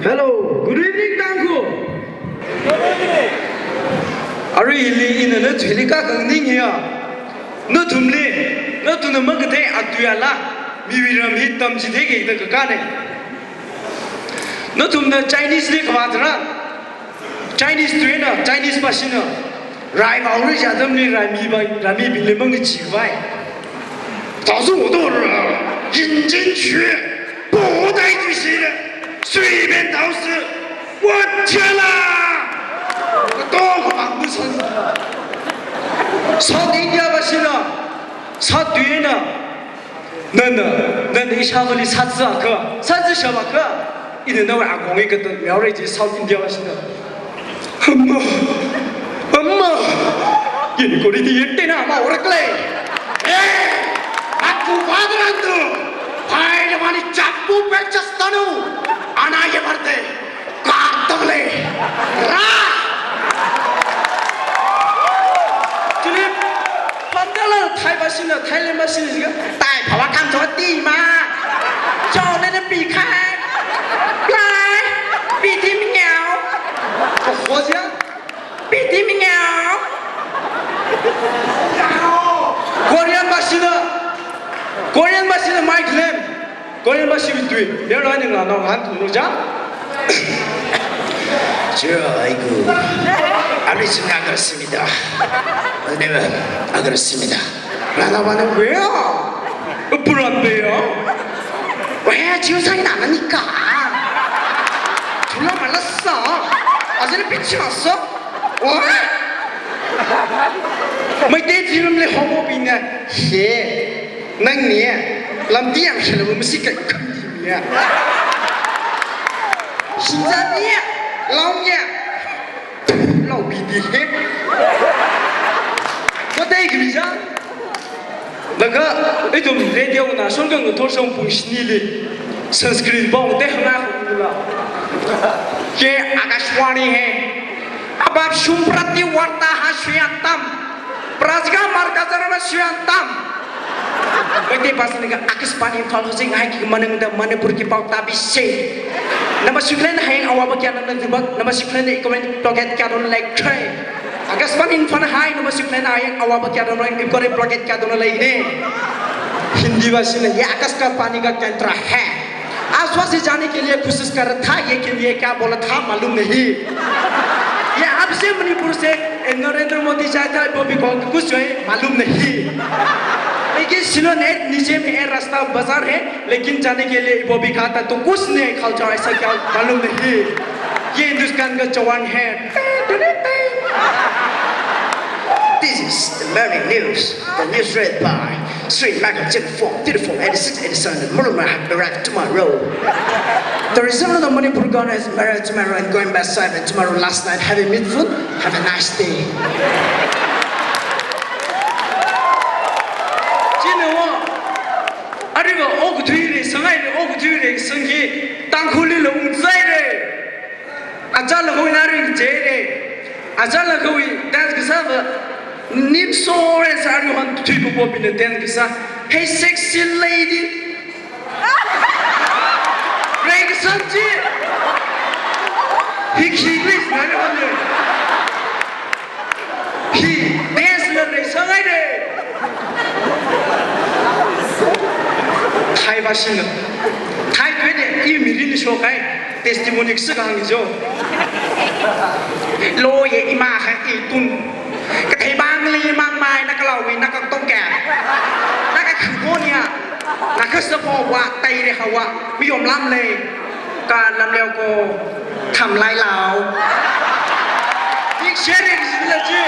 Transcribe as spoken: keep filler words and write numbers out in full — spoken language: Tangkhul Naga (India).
Hello, good evening, Tangkhul. Arui hili ina nathumli kakhanganing hiya. Nathumli, nathumna makathei atui ala, miwui ram hi tamchitheikida kakāne. Nathumna Chinese li khavā tharan, Chinese tuina, Chinese pashina, rai vaori jadamli raimi bai, raimibingli mangacheekhavai. 早上我到了，引进去，不带这些的，随便都是我去了。 Tongkhamang busan. South India pashina, sā tuina, nana, nana ishāvāli sāzākha, sāzāshapakha, ina nawui akong hi katān mihaora chi South India pashina. Amma, amma, yeni kori di yente na ma orakle. Eh, aku vādarandu, hai le mani chapu pechastanu, ana ye marte. Kartole. Ra. Chili, pamdala Thai pashina, Thailand pashina jiga. Tai phawa kan choti ma. Chole ne pi khai. Plai. Pi di miao. Ko hojia. Pi di miao. Korean pashina. Korean pashina mai khalem. Korean pashi wui tui, mero ningla nao han thumro ja. Chira aiku. Ari sing agar simida. Neva agar simida. Rana bana wea. Upuran beya. Wea chiu sai na nani ka. Chula malasa. Azan pichi maso. Wea. Meitei film li homo bina. He. Nangni, lamdi yangshilava masi kaikham di miya. Shinzani, laonya, laobidi he. Kotai kibija. Laga, ithum radio na shongkang ngathor shong pung shinili. Sanskrit pao te hanga hula. Ye Akashvani he. Apap shumprati vartaha shriyantam. Prajga margazarana shriyantam. Meitei pashina ka Akashvani Imphal hojing hai ki maningda Manipur ki pao tabi se. Nama shuklen hai awa ba kya nang nang ba, nama shuklen i comment blocket kya don like try. Akashvani Imphal hai nama shuklen hai awa ba kya don like i comment blocket kya don like ne. Hindi pashina ye Akash ka pani ka kendra hai. आसपास से जाने के लिए कोशिश कर रहा था, ये के लिए क्या बोला था मालूम नहीं। ये आपसे मणिपुर से नरेंद्र मोदी जाता है, वो भी कौन कुछ जो है मालूम नहीं। लेकिन सिलोन है, नीचे में है, रास्ता बाजार है, लेकिन जाने के लिए वो भी खाता तो कुछ नहीं खा जाओ, ऐसा क्या मालूम नहीं। ये हिंदुस्तान का जवान है। This is the morning news. The news read by Sri Michael Jennifer, Jennifer, eighty-six, eighty-seven, Murumya have arrived tomorrow. The result of the Manipur governor is married tomorrow and going back seven tomorrow last night. Have a meatful. Have a nice day. Chinawa, ariva okathuili, sangaili okathuili, sangki, Tangkhulli la ungzaire. Achālakha wui naring jere. Achālakha wui dance kasāva. Nim sore sari han tui popo bina dance kasā. Hey sexy lady. Rei kasā chi. Hi khi please nari han le. Hi dance la rei sangaire. Thai pashina. Thai tuide i mirin shokai. Testimony sākahāng jo. Lo ye ima ha i tun. Kathei bangli mangmai na kalawi na katong ka. Na kakhukonia. Na kasapo wa taire hawa. Miyom lam lei. Ka lam leo ko tham lai lao. Dik share dik sila ji.